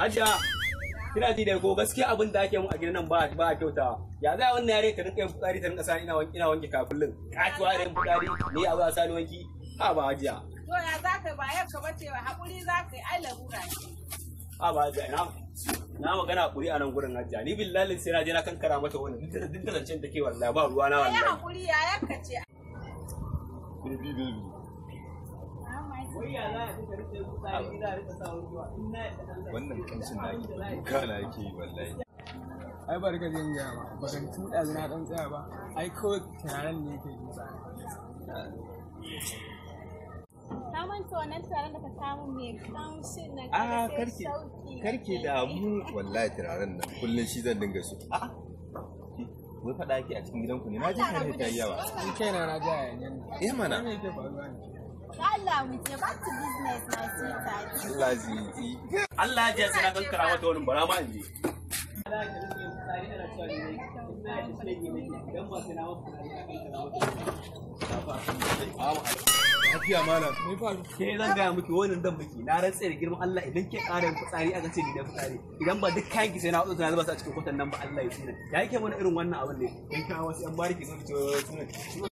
Hajiya, kina ji da ko gaskiya abin da ake mu a gidan nan ba ba kyauta. Ya za wannan yare ta rinka yin fitsari ta rinka sani ina wanki ina wanki ka kullun. Katuwa da yin fitsari ni abu a sani wanki. Ha ba hajiya. To ya za ka ba yanka ba ce haƙuri za ka yi ai larura ce. Ha ba hajiya ina na magana hakuri a nan gurin hajiya. Ni billahi sai na je na kankara mata wani duk da zancen take wallahi ba ruwa na Ka yi wallahi. haƙuri yayanka ce. Baby, baby. Wai ya za a rinka yin fitsari ina rinka sa wanki wa ina Wannan kanshin na ke duka na yake yi wallahi. Ai bari ka jin gaya ma, ba kan tuɗa na ɗan tsaya ba, ai kawai turaren ne yake duka. Ka manta wannan turaren da ka samu mai kamshin nan Ah, kaga sai karki shauki. karki damu wallahi turaren nan kullun shi zan dinga so. A'a. Wai faɗa yake a cikin gidanku ne? Na ji kare ta yi yawa. Ni kaina na ji hayaniyan nan. Eh mana. Me yake faruwa ne? Allah mu je back to business, my sweetheart. Allah zizi. Allah ya ji sai na kankara mata wani bara ma in je. Lafiya malam. Me faru? Ke zan gaya miki wannan dan miki na rantse da girman Allah idan ke ƙara yin fitsari aka ce ni da fitsari idan ba duk kayan ki sai na hausa na zuba su a cikin kwatan nan ba Allah ya tsina ya yake mana irin wannan abin ne dan kawo wasu yan bariki zo ki ce wai sunan.